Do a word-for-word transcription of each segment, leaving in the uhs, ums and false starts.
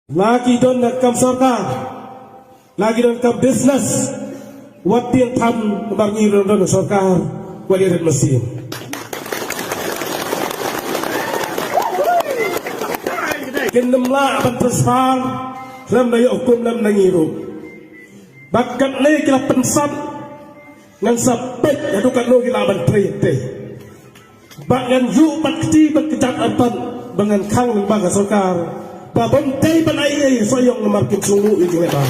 La ki don na kam sorkar, la ki don kam business, wat pyntham namar ngi don don sorkar, wat ïa rit mynsiem. Kin nym lah ban transfer lem na ïa hukum lem na ngi ruh. Ba katne ki la pynsat ngan sa peit haduh katno ki lah ban trei te. Ba ngan ïuh bat kti bat kjat artat ba ngan khang lyngba ka sorkar. Ba bym dei ban ai ei ei soh ïong namar kim sngewthuh ïa ki leh ba.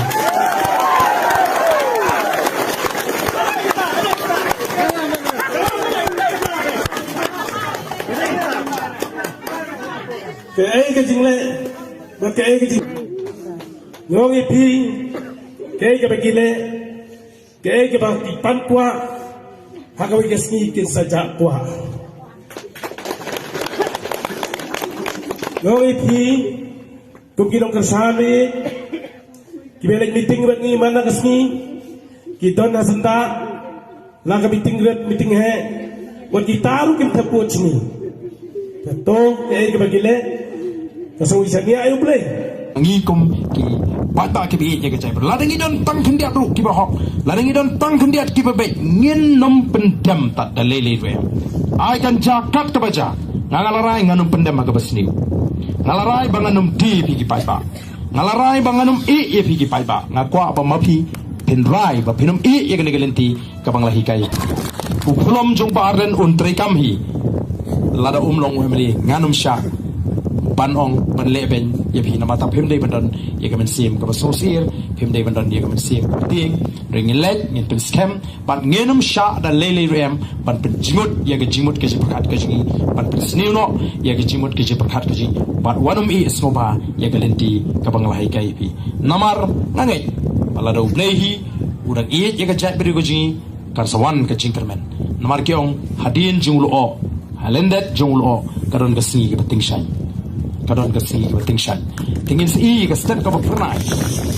Kaei ka jingleh, ba kaei ka jing. Nga ong ïa phi, kaei kaba ki leh, kaei kaba ki pan kwah, ha kawei ka sngi kin sa jah kwah. Nga ong ïa phi, kum ki nongkyrshan, kiba leit meeting bad ngi man la ka sngi, ki don ha syndah, la ka meeting rit, meeting heh, wat kita ruh kim thep vote sha ngi. Kato kaei kaba ki leh, ka sngewsih ïa U Blei. Ngi kum ki paidbah kiba ïeit ïa ka jaitbynriew, lada ngi don tang khyndiat ruh kiba hok, lada ngi don tang khyndiat kiba beit, ngin nym pyndem tad da lei lei ruh em. Ai kan jia kat kaba jia, nga nga la rai ngan nym pyndem ha kaba sniew. Nga la rai ba ngan nym die ïa phi ki paidbah. Nga la rai ba ngan nym ïeh ïa phi ki paidbah. Nga kwah ba ma phi phin rai ba phin nym ïeh ïa kane ka lynti kaba nga la hikai. U khlem jong Bah Ardent un treikam hi. Lada um long u M L A ngan nym shah ban ong ban leh beiñ ïa phi namar ta phim dei ban don ïa ka mynsiem kaba sngewsih, phim dei ban don ïa ka mynsiem kaba tieng. Hynrei ngin leit ngin pynskhem bad ngin nym shah da lei lei ruh em ban pynjingmut ïa ka jingmut ka jingpyrkhat ka jong ngi, ban pynsniew noh ïa ka jingmut ka jingpyrkhat ka jong ngi. Bad wat nym ïeh sngewbha ïa ka lynti kaba nga la hikai ïa phi. Namar nga ngeit ba lada U Blei hi u dang ïeit ïa ka jaitbynriew ka jong ngi, kan sa wan ka jingkyrmen. Namar ki ong hadien jong u lyoh, ha lyndet jong u lyoh ka don ka sngi kaba tyngshaiñ. Ka don ka sngi kaba tyngshaiñ. Te ngin sa ïohi ka step kaba phyrnai.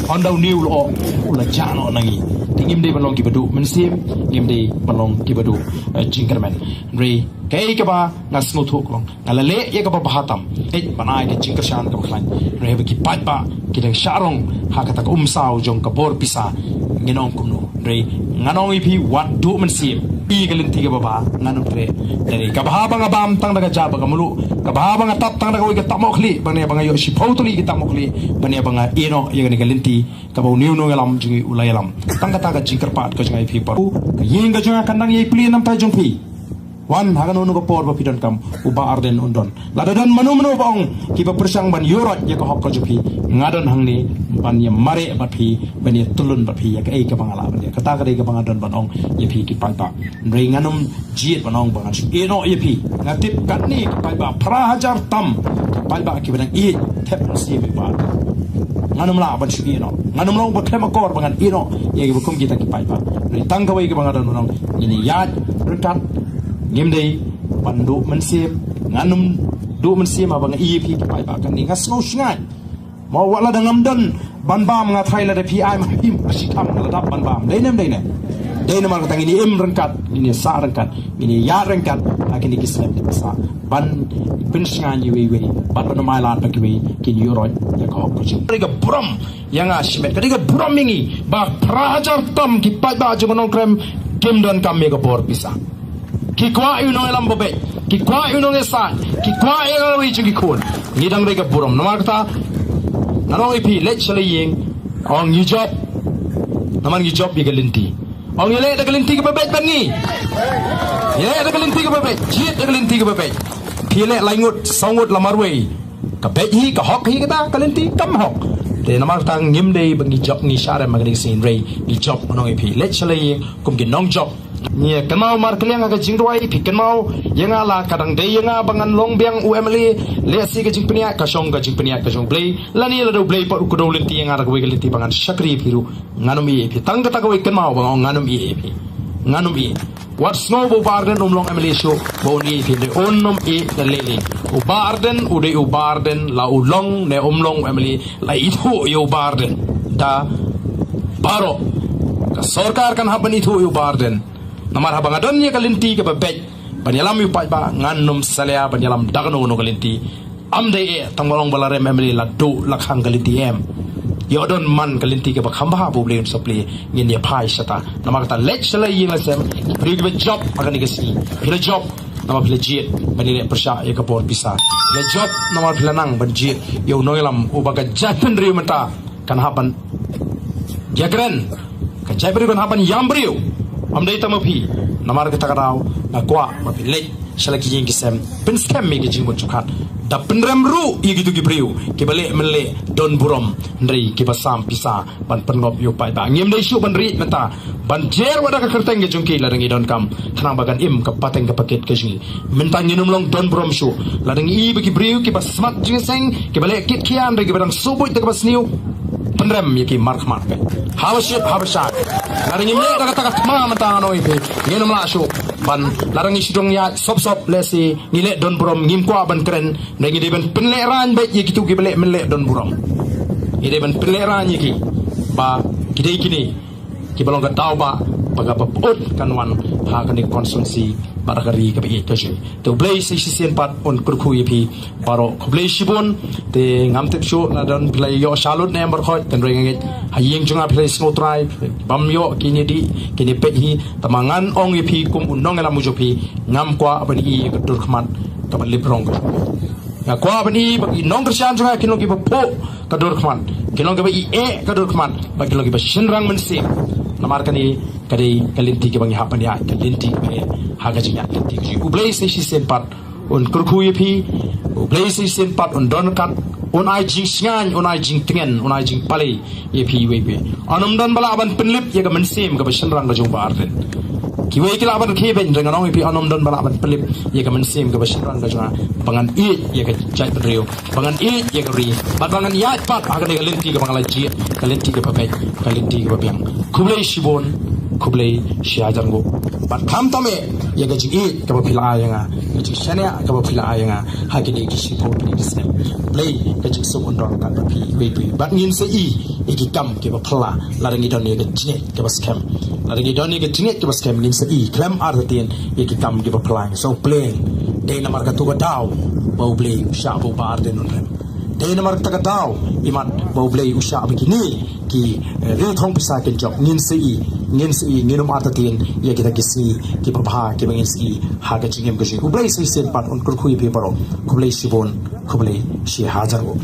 Hynda une u lyoh u la jah noh na ngi. Te ngim dei ban long kiba duh mynsiem, ngim dei ban long kiba duh, eh, jingkyrmen. Hynrei kaei kaba nga sngewthuh ka long, nga la leh ïa kaba bha tam. Hei, ban ai ka jingkyrshan kaba khlaiñ. Hynrei haba ki paidbah ki dang shah rong ha kata ka umsaw jong ka bor pisa, ngin ong kumno? Hynrei ngan ong ïa phi, wat duh mynsiem. Ïa ka lynti kaba bha, ngan nym treh. Hynrei kaba bha ba nga bam tang da ka ja bad ka mluh, kaba bha ba nga tap tang da kawei ka tap mohkhlieh, ban ïa ba nga ïoh shiphew tylli ki tap mohkhlieh, ban ïa ba nga ïeh noh ïa kane ka lynti kaba une u nongïalam jong ngi u la ïalam. Tang kata ka jingkyrpad ka jong nga ïa phi baroh. Ka ïing ka jong nga kan dang ïai plie namar jong phi. Wan ha kano kano ka por ba phi donkam, u Bah Ardent un don. Lada don mano mano ba ong kiba pyrshang ban ïuh roit ïa ka hok ka jong phi, nga don hangne ban ïa mareh bad phi, ban ïa tyllun bad phi ïa kaei kaba nga lah ban ïa. Kata ka dei kaba nga don ban ong ïa phi ki paidbah. Hynrei ngan nym jied ban ong ba ngan shu ïeh noh ïa phi. Nga tip katne ki paidbah phra hajar tam, ki paidbah kiba dang ïeit thep mynsiem ïa u Bah Ardent. Ngan nym lah ban shu ïeh noh. Ngan nym long ba khlem akor ba ngan ïeh noh ïa kiba kum kita ki paidbah. Hynrei tang kawei kaba nga don ban ong, ngin ïaid ryngkat. Ngim dei ban duh mynsiem, ngan nym duh mynsiem haba nga ïeh ïa phi ki paidbah. Kane nga sngew shngaiñ. Mo, wat lada ngam don ban bam, nga tharai lada phi ai ma phi ma shi kham nga la dap ban bam. Dei ne em dei ne? Dei namar kata ngin ïa im ryngkat, ngin ïa sah ryngkat, ngin ïa ïaid ryngkat ha kine ki snem kiba sah, ban pynshngaiñ iwei iwei bad ban ym ailad ba kiwei kin ïuh roit ïa ka hok ka jong. Ka dei ka burom ïa nga shimet, ka dei ka burom ïa ngi ba phra hajar tam ki paidbah jong ka Nongkrem kim donkam ïa ka bor pisa. Ki kwah ïa u nongïalam ba beit, ki kwah ïa u nongïasaid, ki kwah ïa kawei jong ki khun. Ngi dang dei ka burom. Namar kata ngan ong ïa phi, leit sha la ïing, ong ngi jop. Namar ngi jop ïa ka lynti. Ong ïaleh da ka lynti kaba beit bad ngi. Ïaleh da ka lynti kaba beit, jied da ka lynti kaba beit. Phi leh lai ngut, saw ngut la marwei, ka beit hi, ka hok hi kata ka lynti? Kam hok. Te namar kata ngim dei ba ngi jop, ngi sharem ma ka dei ka sien rei, ngi jop. Ngan ong ïa phi, leit sha la ïing kum ki nongjop. Ngi kynmaw markylliang ha ka jingrwai, phi kynmaw ïa nga, la ka dang dei ïa nga ba ngan long biang u M L A, lehse ka jingpynïaid ka shong, ka jingpynïaid ka jong U Blei. Lane lada U Blei pat u kdew lynti ïa nga da kawei ka lynti ba ngan shakri ïa phi ruh, ngan ym ïeh ïa phi. Tang kata kawei kynmaw ba nga ong ngan ym ïeh ïa phi. Ngan ym ïeh. Wat sngew ba u Bah Ardent um long M L A shuh ba un ïeh ïa phi, hynrei un ym ïeh da lei lei. U Bah Ardent u dei u Bah Ardent, la u long ne um long u M L A, la ithuh ïa u Bah Ardent da baroh. Ka sorkar kan hap ban ithuh ïa u Bah Ardent. Namar haba nga don ïa ka lynti kaba beit ban ïalam ïa u paidbah, ngan ym salia ban ïalam da kano kano ka lynti. Am dei eh tang ba long ba la rem M L A la duh la khang ka lynti em. Ïoh don man ka lynti kaba kham bha ba U Blei un sa plie, ngin ïa phai shata. Namar kata leit sha la ïing la sem, briew kiba jop ha kane ka sngi. Phi la jop namar phi la jied ban ïaleh pyrshah ïa ka bor pisa. Phi la jop namar phi la nang ban jied ïa u nongïalam uba ka jaitbynriew mynta kan hap ban ïakren, ka jaitbynriew kan hap ban ïam briew. Am dei tang ma phi. Namar kata ka daw nga kwah ba phi leit sha la ki ïing ki sem, pynskhem ïa ki jingmut jingpyrkhat da pynrem ruh ïa kitu ki briew kiba leh mynleh don burom, hynrei kiba sam pisa ban pynngop ïa u paidbah. Ngim dei shuh ban rieh mynta ban jer wat da ka kyrteng ka jong ki lada ngi donkam, khnang ba kan im ka pateng ka pakit ka jong ngi. Mynta ngin ym long don burom shuh lada ngi i ba ki briew kiba smat jingïaseng, kiba leh kit khian, hynrei kiba dang sngewbha da kaba sniew, pynrem ïa ki markhmat. Haba shit haba shai, lada ngim leh da kata ka thma mynta nga ong ïa phi, ngin ym lah shuh ban, lada ngi shu dang ïaid sop sop lehse ngi leh don burom, ngim kwah ban kren, hynrei ngi dei ban pynlehraiñ beit ïa kitu kiba leh mynleh don burom. Ngi dei ban pynlehraiñ ïa ki ba ki dei kine kiba long ka daw ba, ba ka ba put kan wan ha kane ka constituency bad ha ka ri kaba ïeit ka jong ngi. Te U Blei sa shisien pat un kyrkhu ïa phi baroh. Khublei shibun. Te ngam tip shuh lada don phi la ïoh sha lut ne em baroh khoit, hynrei nga ngeit ha ïing jong nga phi la sngewtrai, bym ïoh kine dih kine peit hi. Tangba ngan ong ïa phi kum u nongïalam u jong phi, ngam kwah ban i ïa ka dur khmat kaba lip rong. Nga kwah ban i ba ki nongkyrshan jong nga kin long kiba phuh ka dur khmat, kin long kiba i eh ka dur khmat, bad kin long kiba shynrang mynsiem. Namar kane ka dei ka lynti kaba ngi hap ban ïaid, ka lynti kaba eh ha ka jingïaid lynti ka jong ngi. U Blei sa shisien pat un kyrkhu ïa phi. U Blei sa shisien pat un don ryngkat, un ai jingshngaiñ, un ai jingtngen, un ai jingpalei ïa phi iwei pa iwei. Ym don ba lah ban pynlip ïa ka mynsiem kaba shynrang ka jong u Bah Ardent. Kiwei ki lah ban khie beiñ, hynrei nga ong ïa phi, ym don ba lah ban pynlip ïa ka mynsiem kaba shynrang ka jong nga, ba ngan ïeit ïa ka jaitbynriew, ba ngan ïeit ïa ka ri, bad ba ngan ïaid pat ha kane ka lynti kaba nga la jied, ka lynti kaba beit, ka lynti kaba biang. Khublei shibun, khublei shihajar nguh. Bad khamtam eh ïa ka jingïeit kaba phi la ai ïa nga, ka jingshaniah kaba phi la ai ïa nga ha kine ki shiphew tylli ki snem. Blei ka jingsuk un don ryngkat bad phi iwei pa iwei. Bad ngin sa i ïa ki kam kiba phylla lada ngi don ïa ka jingngeit kaba skhem. Lada ngi don ïa ka jingngeit kaba skhem, ngin sa i khlem artatien ïa ki kam kiba phylla. Ngi sa u pleng. Dei namar katu ka daw ba U Blei u shah ba u Bah Ardent un rem. Dei namar kata ka daw imat ba U Blei u shah ba kine ki, eh, ri thong pisa kin jop. Ngin sa i, ngin sa i, ngin ym artatien ïa kita ki sngi kiba bha kiba ngin sa i ha ka jingim ka jong ngi. U Blei sa shisien pat un kyrkhu ïa phi baroh. Khublei shibun, khublei shihajar nguh.